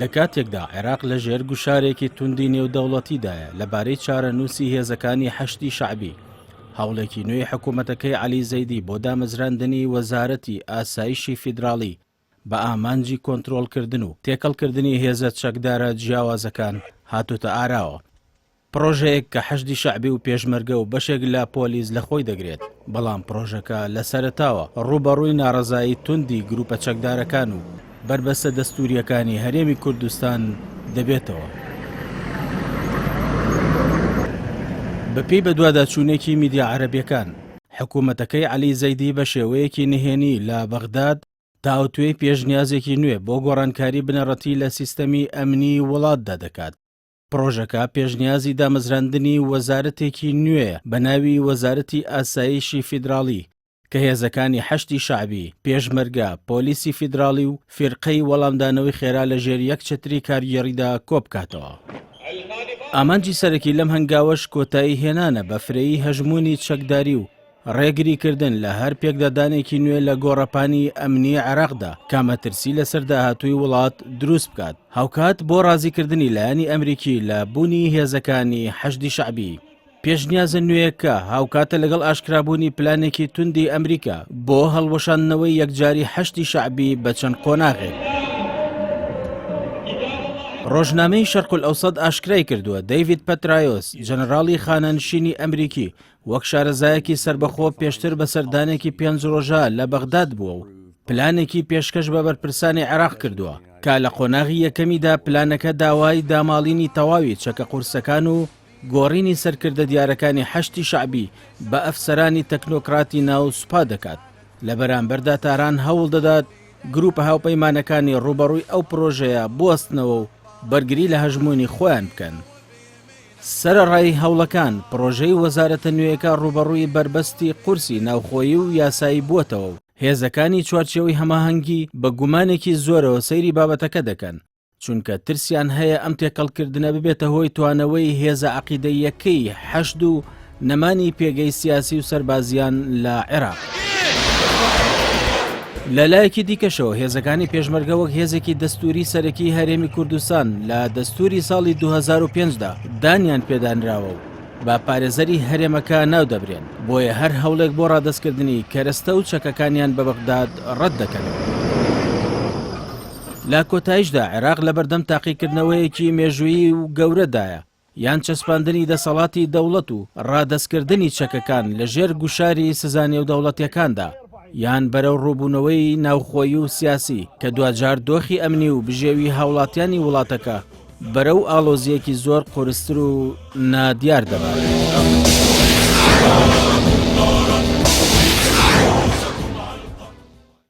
لە کاتێکدا عێراق لە ژێر گوشارێکی توندی نێودەوڵەتیدایە لەبارەی چارەنووسی هێزەکانی حەشدی شەعبی، هەوڵێکی نوێی حکوومەتەکەی عەلی زەیدی بۆ دامەزراندنی وەزارەتی ئاسایشی فیدراڵی بە ئامانجی کۆنترۆڵکردن و تێکەڵکردنی هێزە چەکدارە جیاوازەکان هاتۆتە ئاراوە. پڕۆژەیەک کە حەشدی شەعبی و پێشمەرگە و بەشێک لە پۆلیس لە خۆی دەگرێت، بەڵام پڕۆژەکە لە سەرەتاوە ڕووبەڕووی ناڕەزایی توندی گروپە چەکدارەکان و بەربەستە دەستوورییەکانی هەرێمی کوردستان دەبێتەوە. بەپێی بەدواداچوونێکی میدیا عەرەبییەکان، حکوومەتەکەی عەلی زەیدی بە شێوەیەکی نهێنی لە بەغداد تاوتوێی پێشنیازێکی نوێ بۆ گۆڕانکاری بنەڕەتی لە سیستەمی ئەمنیی وڵاتدا دەکات. پڕۆژەکە پێشنیازی دامەزراندنی وەزارەتێکی نوێیە بە ناوی وەزارەتی ئاسایشی فیدراڵی کە هێزەکانی حەشدی شەعبی، پێشمەرگە، پۆلیسی فیدراڵی و فیرقەی وەڵامدانەوەی خێرا لە ژێر یەک چەتری کارگێڕیدا کۆبکاتەوە. ئامانجی سەرەکی لەم هەنگاوەش کۆتایی هێنانە بە فرەیی هەژموونی چەکداری و ڕێگریکردن لە هەر پێکدادانێکی نوێ لە گۆڕەپانی ئەمنی عێراقدا کە مەترسی لەسەر داهاتووی وڵات دروست بکات، هاوکات بۆ ڕازیکردنی لایەنی ئەمریکی لە بوونی هێزەکانی حەشدی شەعبی. پێشنیازە نوێیەکە هاوکاتە لەگەڵ ئاشکرابوونی پلانێکی توندی ئەمریکا بۆ هەڵوەشاندنەوەی یەکجاری حەشدی شەعبی بە چەند قۆناغێک. ڕۆژنامەی شەرقولئەوسەت ئاشکرای کردووە، دەیڤید پەترایۆس، جەنەراڵی خانەنشینی ئەمریکی، وەک شارەزایەکی سەربەخۆ پێشتر بە سەردانێکی پێنج ڕۆژە لە بەغداد بووە و پلانێکی پێشکەش بە بەرپرسانی عێراق کردووە کە لە قۆناغی یەکەمیدا پلانەکە داوای داماڵینی تەواوی چەکە قورسەکان و گۆڕینی سەرکردە دیارەکانی حەشدی شەعبی بە ئەفسەرانی تەکنۆکراتی ناو سوپا دەکات لە بەرامبەردا تاران هەوڵ دەدات گروپە هاوپەیمانەکانی ڕووبەڕووی ئەو پرۆژەیە بوەستنەوە و بەرگری لە هەژموونی خۆیان بکەن. سەرەڕای هەوڵەکان، پڕۆژەی وەزارەتە نوێیەکە ڕووبەڕووی بەربەستی قورسی ناوخۆیی و یاسایی بووەتەوە و هێزەکانی چوارچێوەی هەماهەنگی بە گومانێکی زۆرەوە سەیری بابەتەکە دەکەن، چونکە ترسیان هەیە ئەم تێکەڵکردنە ببێتە هۆی توانەوەی هێزە عەقیدەییەکەی حەشد و نەمانی پێگەی سیاسی و سەربازیان لە عێراق. لە لایەکی دیکەشەوە هێزەکانی پێشمەرگە وەک هێزێکی دەستوری سەرەکی هەرێمی کوردستان لە دەستوری ساڵی 2005 دا دانیان پێدانراوە و بە پارێزەری هەرێمەکە ناودەبرێن بۆیە هەر هەوڵێک بۆ ڕادەستکردنی کەرەستە و چەکەکانیان بە بەغداد ڕەت دەکەنەوە. لە کۆتایشدا عێراق لەبەردەم تاقیکردنەوەیەکی مێژوویی و گەورەدایە یان چەسپاندنی دەسەڵاتی دەوڵەت و ڕادەستکردنی چەکەکان لە ژێر گوشاری سزا نێودەوڵەتیەکاندا، یان بەرەو ڕووبوونەوەی ناوخۆیی و سیاسی کە دواجار دۆخی ئەمنی و بژێوی هاوڵاتیانی وڵاتەکە بەرەو ئاڵۆزییەکی زۆر قورستر و نادیار دەبات.